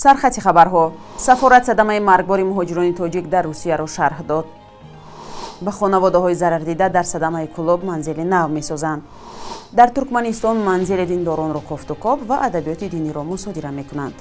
Сархати хабарҳо. Сафорат садамаи маргбори муҳоҷирони тоҷик дар Русияро шарҳ дод. Ба хонаводаҳои зарардида дар садамаи Кӯлоб манзили нав месозанд. Дар Туркманистон манзили диндоронро кофтукоб ва адабиёти диниро мусодира мекунанд.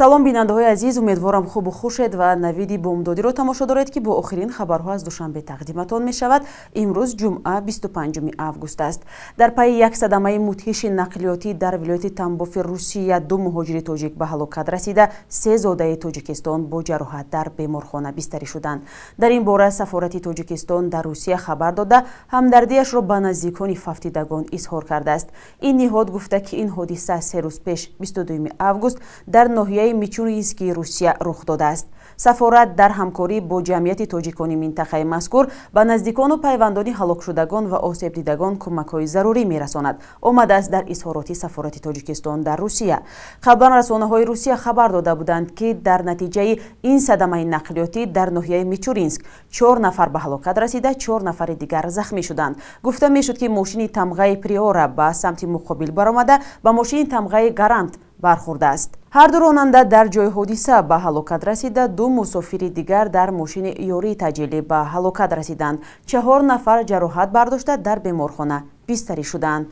Салом бинандаҳои азиз, умедворам хубу хушед ва навиди бомдодиро тамошо доред, ки бо охирин хабарҳо аз Душанбе тақдиматон мешавад. Имрӯз ҷумъа 25 август аст. Дар пайи як садамаи мудҳиши нақлиётӣ дар вилояти Тамбофи Русия ду муҳоҷири тоҷик ба ҳалокат расида, се зодаи Тоҷикистон бо ҷароҳат дар беморхона бистарӣ шуданд. Дар ин бора сафорати Тоҷикистон дар Русия хабар дода, ҳамдардиашро ба наздикони фавтидагон изҳор кардааст. Ин ниҳод гуфта, ки ин ҳодиса 3 рӯз пеш 22 август дар ноҳияи Мичуринскии Русия рух додааст. Сафорат дар ҳамкорӣ бо ҷамъияти тоҷикони минтақаи мазкур ба наздикону пайвандони ҳалокшудагон ва осебдидагон кӯмакҳои зарурӣ мерасонад. Омадааст дар изҳороти сафорати Тоҷикистон дар Русия. Қаблан расонаҳои Русия хабар дода буданд, ки дар натиҷаи ин садамаи нақлиётӣ дар ноҳияи Мичуринск 4 нафар ба ҳалокат расида, 4 нафари дигар захмӣ шуданд. Гуфта мешуд, ки мошини тамғаи Приора ба самти муқобил баромада, ба мошини тамғаи Гарант бархӯрдааст. Ҳар ду ронанда дар ҷои ҳодиса ба ҳалокат расида, ду мусофири дигар дар мошини ёрии таъҷилӣ ба ҳалокат расиданд. 4 нафар ҷароҳат бардошта дар беморхона бистарӣ шуданд.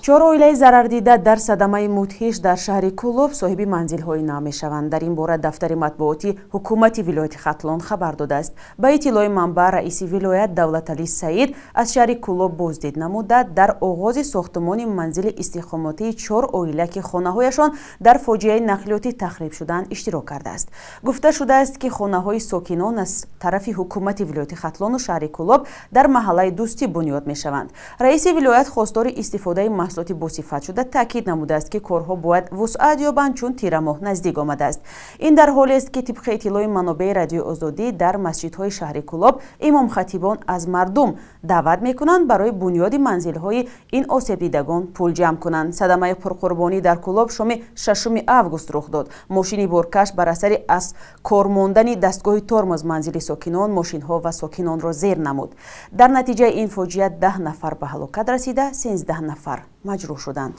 4 оилаи зарардида дар садамаи мудҳиш дар шаҳри Кӯлоб соҳиби манзилҳои нав мешаванд. Дар ин бора дафтари матбуоти ҳукумати вилояти Хатлон хабар додааст. Ба иттилои манбаъ, раиси вилоят Давлаталӣ Саид аз шаҳри Кӯлоб боздид намуда, дар оғози сохтумони манзили истиқомотии 4 оила, ки хонаҳояшон дар фоҷиаи нақлиётӣ тахриб шуданд, иштирок кардааст. Гуфта шудааст, ки хонаҳои сокинон аз тарафи ҳукумати вилояти Хатлону шаҳри Кӯлоб дар маҳаллаи Дӯстӣ бунёд мешаванд. Раиси вилоят хостори истифодаи маҳсулоти босифат шуда таъкид намудааст, ки корҳо бояд вусъат ёбанд, чун тирамоҳ наздик омадааст. Ин дар ҳолест, ки тибқи иттилои манобеи Радиои Озодӣ дар масҷидҳои шаҳри Кӯлоб имомхатибон аз мардум даъват мекунанд барои бунёди манзилҳои ин осебдидагон пул ҷамъ кунанд. Садамаи пурқурбонӣ дар Кӯлоб шоми 6 август рух дод. Мошини боркаш бар асари аз кор мондани дастгоҳи тормоз манзили сокинон, мошинҳо ва сокинонро зер намуд. Дар натиҷаи ин фоҷиа 10 нафар ба ҳалокат расида, 13 нафар маҷрӯҳ шуданд.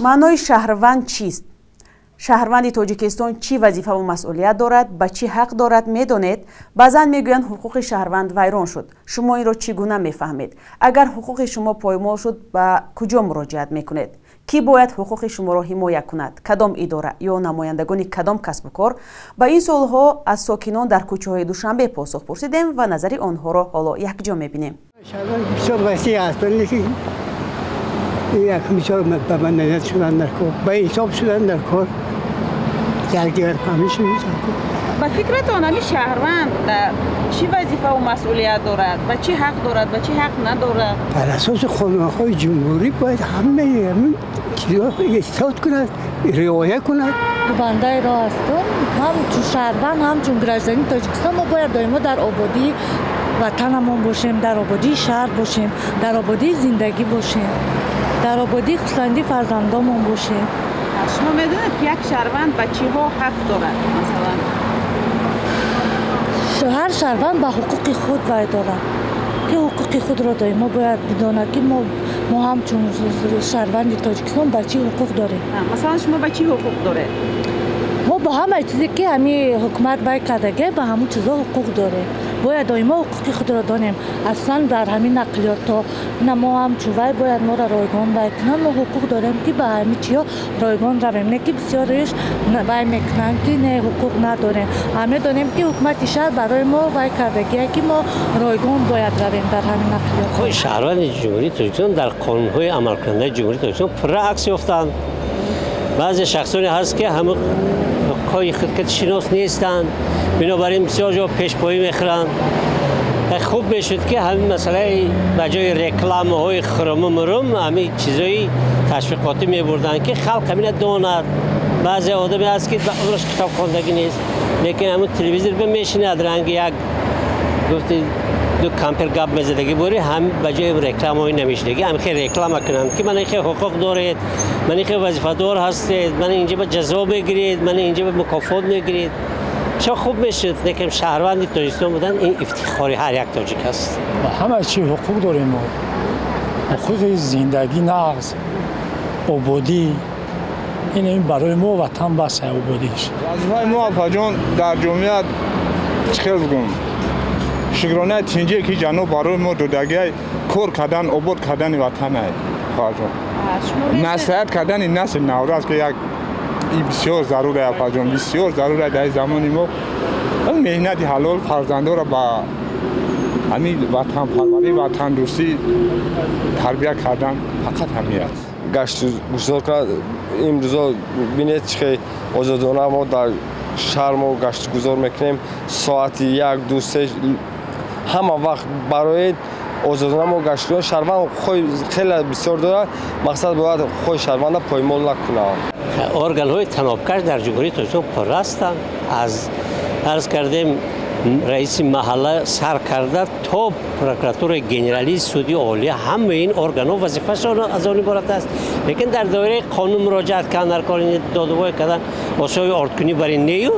Маънои шаҳрванд чист? Шаҳрванди Тоҷикистон чӣ вазифаву масъулият дорад, ба чӣ ҳақ дорад, медонед? Баъзан мегӯянд ҳуқуқи шаҳрванд вайрон шуд. Шумо инро чӣ гуна мефаҳмед? Агар ҳуқуқи шумо поймол шуд, ба куҷо муроҷиат мекунед? Кӣ бояд ҳуқуқи шуморо ҳимоя кунад? Кадом идора ё намояндагони кадом касбу кор? Ба ин суолҳо аз сокинон дар кӯчаҳои Душанбе посух пурсидем ва назари онҳоро ҳоло якҷо мебинем. Як мисол ба ман назар шудан дар кор, ба ҳисоб шудан дар кор, якдигар фаҳмиш дар кор. Ба фикратон ҳамин шаҳрванд чӣ вазифаву масъулият дорад, ба чӣ ҳақ дорад, ба чӣ ҳақ надорад? Бар асоси қонунҳои ҷумҳурӣ бояд ҳамаи ҳамин чизҳо исбот кунад, риоя кунад. Бандаи роҳ ҳастум, ҳамчун шаҳрванд, ҳамчун гражданини Тоҷикистон мо бояд доимо дар ободии ватанамон бошем, дар ободии шаҳр бошем, дар ободии зиндагӣ бошем, дар ободии хусандии фарзандонмон бошем. Шумо медонед, ки як шаҳрванд ба чиҳо ҳақ дорад? Масалан, ҳар шаҳрванд ба ҳуқуқи худ вай дорад, ки ҳуқуқи худро доимо бояд бидонад, ки мо ҳамчун шаҳрванди Тоҷикистон ба чӣ ҳуқуқ дорем. Масалан, шумо ба чӣ ҳуқуқ доред? Мо ба ҳамаи чизе, ки ҳамин ҳукумат вай кардагӣ, ба ҳамон чизҳо ҳуқуқ дорем. Бояд доимо ҳуқуқи худро донем. Аслан дар ҳамин нақлиётҳо на мо ҳамчун вай бояд моро ройгон вай кунанд. Мо ҳуқуқ дорем, ки ба ҳамин чиҳо ройгон равем, не ки бисёриш вай мекунанд, ки не, ҳуқуқ надорем. Медонем, ки ҳукумати шаҳр барои мо вай кардагие, ки мо ройгон бояд равем дар ҳамин нақлиётҳо. Шаҳрванди Ҷумҳурии Тоҷикистон дар қонунҳои амалкунандаи Ҷумҳурии Тоҷикистон пурра акс ёфтанд. Баъзе шахсоне ҳаст, ки ҳамин ҳуқуқҳои худкатшинос нестанд, бинобар ин бисёр ҷо пешпоӣ мехӯранд. Хуб мешуд, ки ҳамин масъалаи ба ҷои рекламаҳои хуруму мурум ҳамин чизҳои ташвиқотӣ мебурданд, ки халқ ҳамина донад. Баъзе одаме ҳаст, ки ба умраш китоб хондагӣ нест, лекин ҳамин телевизор бимешинад, ранги як гуфти ду кампир гап мезадагӣ бори, ҳам ба ҷои рекламаҳои намешидагӣ ҳам хел реклама кунанд, ки ман ин хел ҳуқуқ доред, ман ин хел вазифадор ҳастед, ман инҷа ба ҷазо мегиред, ман инҷа ба мукофот мегиред. Чо хуб мешуд, лекин шаҳрванди Тоҷикистон будан ин ифтихори ҳар як тоҷик аст. Ба ҳама чӣ ҳуқуқ дорем мо. Ҳуқуқи зиндагӣ нағз, ободӣ, ин барои мо ватан бас ободиш. Вазифаи мо апаҷон дар ҷомеа чӣ хел бигӯм, шукронаи тинҷие ки ҷаноб барои мо додагиай, кор кардан, обод кардани ватанай, хоҳарҷон. Насиҳат кардани насли наврас ки як бисёр зарур ай, апаҷон, бисёр зарур ай дар замони мо. Меҳнати ҳалол фарзандоро ба ҳамин ватанпарварӣ, ватандӯстӣ тарбия кардан фақат ҳамин аст. Гашту гузор кард. Имрӯзо бинед, чӣ хел озодона мо дар шаҳр мо гаштугузор мекунем. Соати 1, 2, 3 ҳама вақт барои озодона мо гаштугузор. Шаҳрванд ҳуқуқҳои хеле бисёр дорад, мақсад бояд ҳуқуқҳои шаҳрванда поймол накунад. Органҳои танобкаш дар Ҷумҳурии Тоҷикистон пурра ҳастанд. Аз арз кардем, раиси маҳалла сар карда то прокуратураи генералии, суди олия, ҳамаи ин органҳо вазифашон аз он иборат аст, лекин дар доираи қонун муроҷиат кардан дар кор, додувой кардан, осиёи ордкунӣ бар ин нею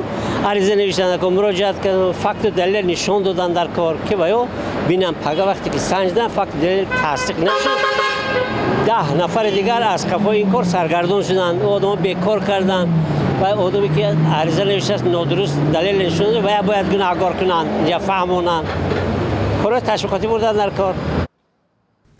ариза навиштан дар кор, муроҷиат кардан, факту далел нишон додан дар кор, ки ва ё бинам пага вақте ки санҷидан, факту далел тасдиқ нашуд, 10 нафари дигар аз қафои ин кор саргардон шуданд, одамо бекор карданд ва одаме ки ариза навиштааст, нодуруст далел нишон дод, ва бояд гунаҳгор кунанд, инҷа фаҳмонанд, корҳои ташвиқотӣ бурданд дар кор.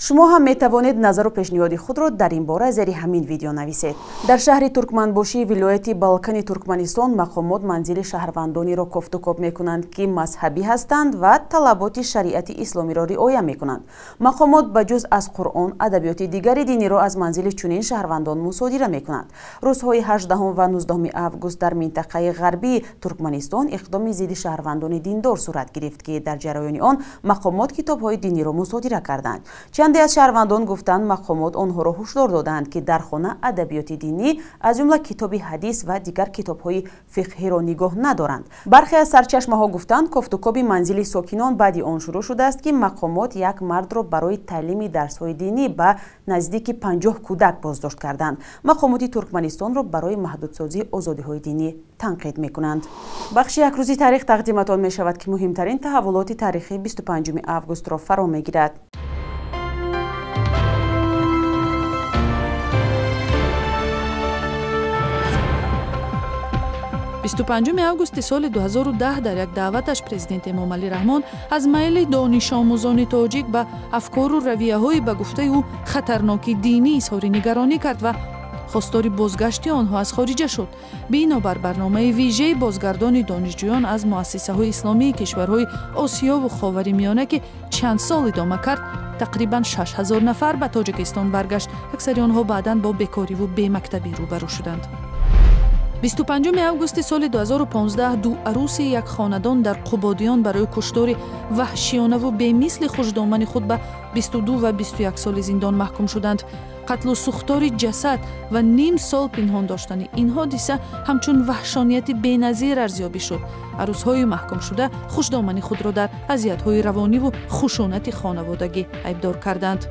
Шумо ҳам метавонед назару пешниҳоди худро дар ин бора зери ҳамин видео нависед. Дар шаҳри Туркманбошии вилояти Балкани Туркманистон мақомот манзили шаҳрвандонеро кофтукоб мекунанд, ки мазҳабӣ ҳастанд ва талаботи шариати исломиро риоя мекунанд. Мақомот ба ҷуз аз Қуръон адабиёти дигари диниро аз манзили чунин шаҳрвандон мусодира мекунанд. Рӯзҳои 18 ва 19 август дар минтақаи ғарбии Туркманистон иқдоми зидди шаҳрвандони диндор сурат гирифт, ки дар ҷараёни он мақомот китобҳои диниро мусодира карданд. Чанде аз шаҳрвандон гуфтанд, мақомот онҳоро ҳушдор доданд, ки дар хона адабиёти динӣ, аз ҷумла китоби ҳадис ва дигар китобҳои фиқҳиро нигоҳ надоранд. Бархе аз сарчашмаҳо гуфтанд, кофтукоби манзили сокинон баъди он шурӯъ шудааст, ки мақомот як мардро барои таълими дарсҳои динӣ ба наздики 50 кӯдак боздошт карданд. Мақомоти Туркманистонро барои маҳдудсозии озодиҳои динӣ танқид мекунанд. Бахши якрӯзи таърих тақдиматон мешавад, ки муҳимтарин таҳаввулоти таърихии 25 августро фаро мегирад. 25 августи соли 2010 дар як даъваташ президент Эмомалӣ Раҳмон аз майли донишомӯзони тоҷик ба афкору равияҳои ба гуфтаи ӯ хатарноки динӣ изҳори нигаронӣ кард ва хостори бозгашти онҳо аз хориҷа шуд. Бинобар барномаи вижаи бозгардони донишҷӯён аз муассисаҳои исломии кишварҳои Осиёву Ховари Миёна, ки чанд сол идома кард, тақрибан 6000 нафар ба Тоҷикистон баргашт. Аксари онҳо баъдан бо бекориву бемактабӣ рӯбарӯ шуданд. 25 августи соли 2015 ду аруси як хонадон дар Қубодиён барои куштори ваҳшиёнаву бемисли хушдомани худ ба 22 ва 21 соли зиндон маҳкум шуданд. Қатлу сӯхтори ҷасад ва ним сол пинҳон доштани ин ҳодиса ҳамчун ваҳшонияти беназир арзёбӣ шуд. Арӯсҳои маҳкумшуда хушдомани худро дар азиятҳои равониву хушунати хонаводагӣ айбдор карданд.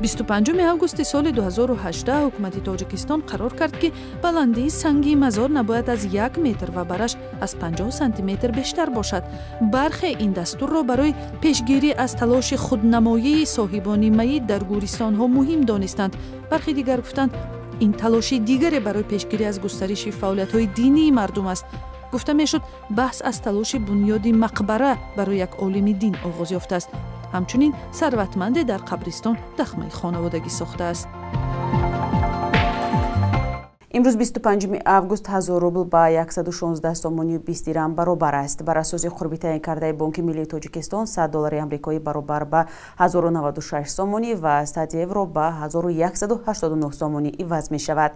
25 августи соли 2018 ҳукумати Тоҷикистон қарор кард, ки баландии сангии мазор набояд аз 1 метр ва бараш аз 50 сантиметр бештар бошад. Бархе ин дастурро барои пешгирӣ аз талоши худнамоии соҳибони маит дар гӯристонҳо муҳим донистанд. Бархе дигар гуфтанд, ин талоши дигаре барои пешгирӣ аз густариши фаъолиятҳои динии мардум аст. Гуфта мешуд, баҳс аз талоши бунёди мақбара барои як олими дин оғоз ёфтааст. Ҳамчунин сарватманде дар қабристон дахмаи хонаводагӣ сохтааст. Имрӯз 25 август 1000 рубл ба 116 сомонию 20 дирам баробар аст. Бар асоси қурби таъин кардаи Бонки Миллии Тоҷикистон 100 доллари амрикоӣ баробар ба 1096 сомонӣ ва 100 евро ба 1189 сомонӣ иваз мешавад.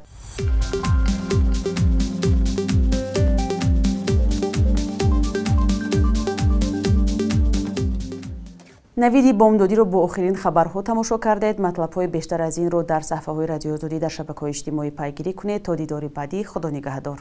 Навиди бомдодиро бо охирин хабарҳо тамошо кардед. Матлабҳои бештар аз инро дар саҳфаҳои Радиои Озодӣ дар шабакаҳои иҷтимоӣ пайгирӣ кунед. То дидори баъдӣ, Худо нигаҳдор.